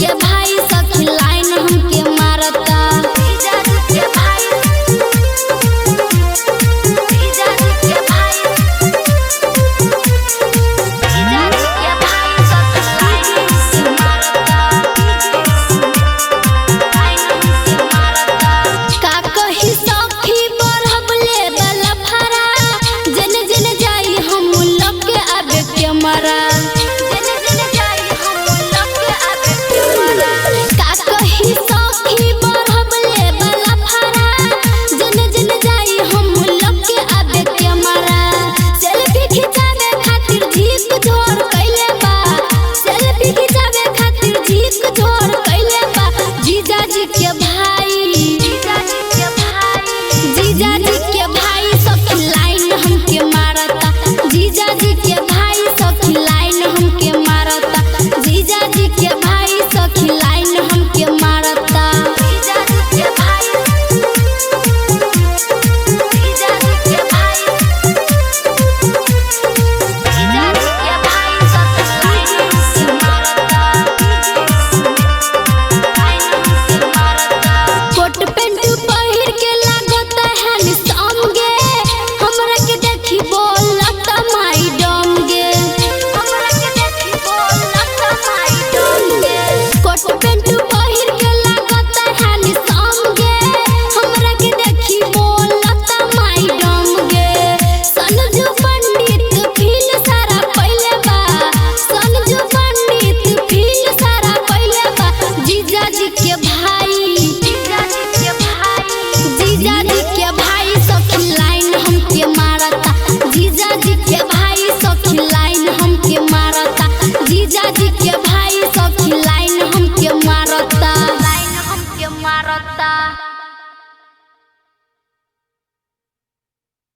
के भाई सखी लाइन हमके मारता। जीजाजी के भाई, जीजाजी के भाई, जीजाजी के भाई सखी लाइन हमके मारता। लाइन हमके मारता। का कही सखी बढ़बले वाला फरा, जन जन जाई हम लग के आबे के मारा। जन जन जाई हम लग के आबे के मारा। का कही सखी बढ़बले वाला फरा, जन जन जाई हम लग के आबे के मारा। सेल्फी खिंचावे खातिर झीक झोर कैले बा, सेल्फी खिंचावे खातिर झीक झोर कैले बा। जीजाजी के भाई, जीजाजी के भाई, जीजाजी के भाई सखी लाइन हमके मारता। जीजाजी के भाई सखी लाइन हमके मारता। जीजाजी के भाई सखी लाइन हमके मारता। जीजाजी के भाई, जीजाजी के भाई, जीजाजी के भाई सखी लाइन हमके मारता। लाइन हमके मारता। कोट पैंट पहिर के लागत हैंडसम गे, हमरा के देखी बोलत माई डम गे। हमरा के देखी बोलत माई डम गे। कोट पैंट पहिर के लागत हैंडसम गे, हमरा के देखी बोलत माई डम गे। सनजू पंडित फील सारा पहिले बा, सनजू पंडित फील सारा पहिले बा। जीजाजी के भाई, जीजाजी के भाई, जीजाजी के भाई सखी लाइन हमके मारता। जीजाजी के भाई सखी लाइन हमके मारता। जीजाजी के भाई सखी लाइन हमके मारता। लाइन हमके मारता।